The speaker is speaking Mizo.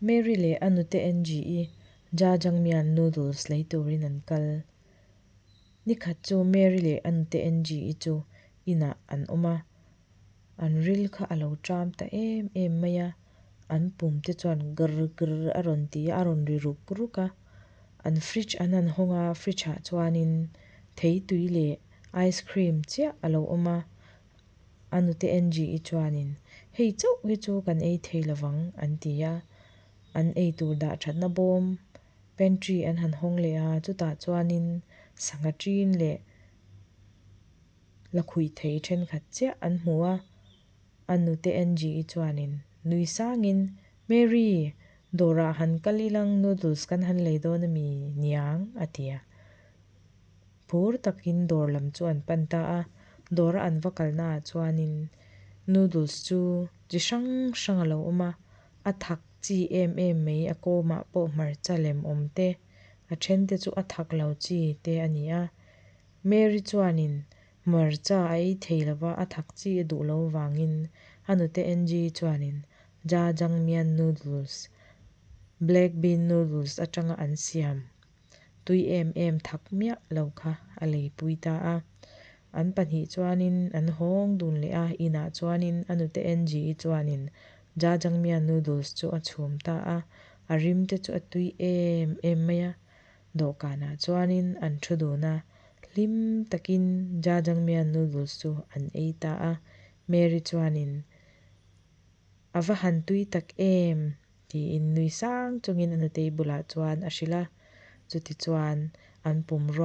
Mary leh a nute Angie-i Jajangmyeon noodles lei turin an kal. Nikhat chu Mary leh a nute Angie-i chu inah an awm a, an ril kha a lo ṭam ta em em mai a, an pum te chuan grr grr a rawn ti a, a rawn ri ruk ruk a. An fridge an han hawng a, fridge ah chuanin theitui leh ice cream chiah a lo awm a. A nute Angie-i chuanin, Hei chauh hi chu kan ei thei lovang, an ti a. An eitur dah thatna bawm, pantry, an han hawng leh a, chutah chuanin sangha ṭin leh lakhuih thei thenkhat chiah an hmu a. A nute Angie-i chuanin nui sangin, Mary, dawrah han kal ilang noodles kan han lei dawn ami niang? a ti a. Phur takin dawr lam chu an pan ta a, dawra an va kalnaah chuanin noodles chu chi hrang hrang a lo awm a, a thak chi em em mai a kawmah pawh hmarcha lem awm te, a then te chu a thak lo chi te a ni a. Mary chuanin hmarcha a ei thei lova a thak chi a duh lo vangin a nute Angie chuanin Jajangmyeon noodles, black bean noodles atanga an siam Tui em em thak miah lo kha a leipui ta a. An pahnih chuanin an hawng dun leh a, inah chuanin a nute Angie-i chuanin Jajangmyeon noodles chu a chhum ta a, a rim te chu a tui em em mai a. Dawhkanah chuanin an thu dun a, hlim takin Jajangmyeon noodles chu an ei ta a. Mary chuanin, A va han tui tak em! Tiin nui sang chungin a nutei bulah chuan a hrilh a, chutichuan an pum ruak.